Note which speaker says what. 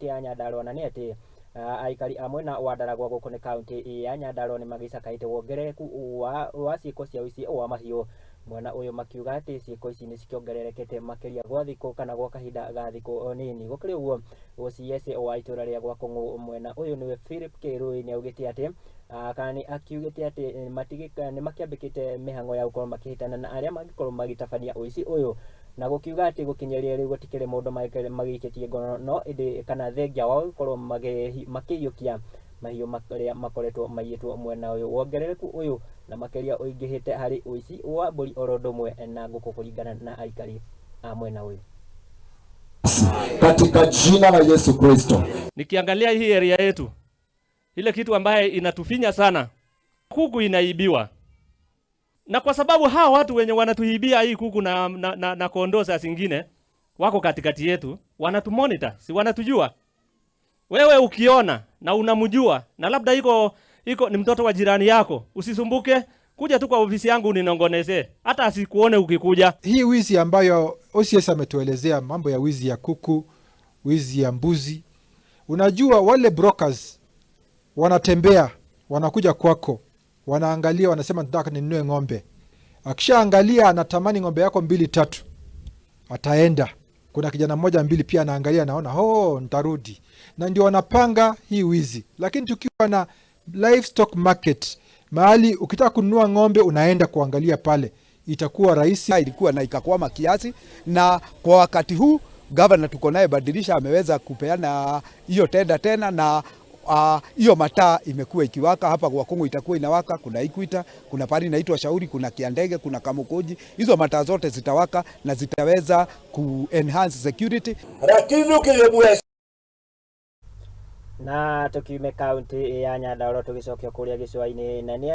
Speaker 1: Ya Nyandarua na nĩ atĩ aikari a mwena wa Ndaragwa gũkũ nĩ kaunti ya Nyandarua nĩ magĩcakaĩte wongerereku wa ciĩko cia ũici wa mahiũ mwena ũyũ, makiuga atĩ ciĩko ici nĩ cikĩongererekete makĩria gwa thikũ kana gwa kahinda ga thikũ nini. Gũkĩrĩ ũguo, OCS wa itũra rĩa Gwakũng'ũ mwena ũyũ nĩwe Philip Kĩrui nĩ augĩte atĩ kana nĩ akiugĩte atĩ nĩ makĩambĩkĩte mĩhang'o ya gũkorwo makĩhĩtana na arĩa mangĩkorwo magĩtabania ũici ũyũ, na gũkiuga atĩ gũkinyĩria rĩu gũtikĩrĩ mũndũ magĩikĩtie ngono no ĩndĩ kana thengia wao gũkorwo makĩiyũkia mahiũ marĩa makoretwo maiyĩtwo mwena ũyũ. Wongerereku ũyũ na makĩria ũingĩhĩte harĩ ũici wa mbũri oro ũndũ ũmwe na ngũkũ, kũringana na aikari a mwena ũyũ.
Speaker 2: Katika jina la Yesu Kristo.
Speaker 3: Nikiangalia hii area yetu, ile kitu ambaye inatufinya sana, kuku inaibiwa, na kwa sababu hawa watu wenye wanatuibia hii kuku na kondoo saa zingine wako katikati yetu, wanatumonitor, si wanatujua. Wewe ukiona na unamjua na labda iko ni mtoto wa jirani yako, usisumbuke, kuja tu kwa ofisi yangu uninongoneze, hata asikuone ukikuja.
Speaker 4: Hii wizi ambayo OCS ametuelezea, mambo ya wizi ya kuku, wizi ya mbuzi, unajua wale brokers wanatembea, wanakuja kwako, wanaangalia, wanasema nataka ninunue ng'ombe. Akishaangalia anatamani ng'ombe yako mbili tatu, ataenda. Kuna kijana mmoja mbili pia anaangalia, anaona, oh, nitarudi, na ndio wanapanga hii wizi. Lakini tukiwa na livestock market, mahali ukitaka kununua ng'ombe unaenda kuangalia pale, itakuwa rahisi.
Speaker 5: Ilikuwa na ikakwama kiasi, na kwa wakati huu gavana tuko naye Badilisha ameweza kupeana hiyo tenda tena na hiyo mataa imekuwa ikiwaka hapa kwa Kongo, itakuwa inawaka. Kuna Ikwita, kuna pahali inaitwa Shauri, kuna Kiandege, kuna Kamukoji. Hizo mataa zote zitawaka na zitaweza ku enhance security.
Speaker 2: Lakini ukijua
Speaker 1: Na tukiume kaunti ya Nyandarua tũgĩcokio kũrĩa gĩcũa-inĩ na nĩ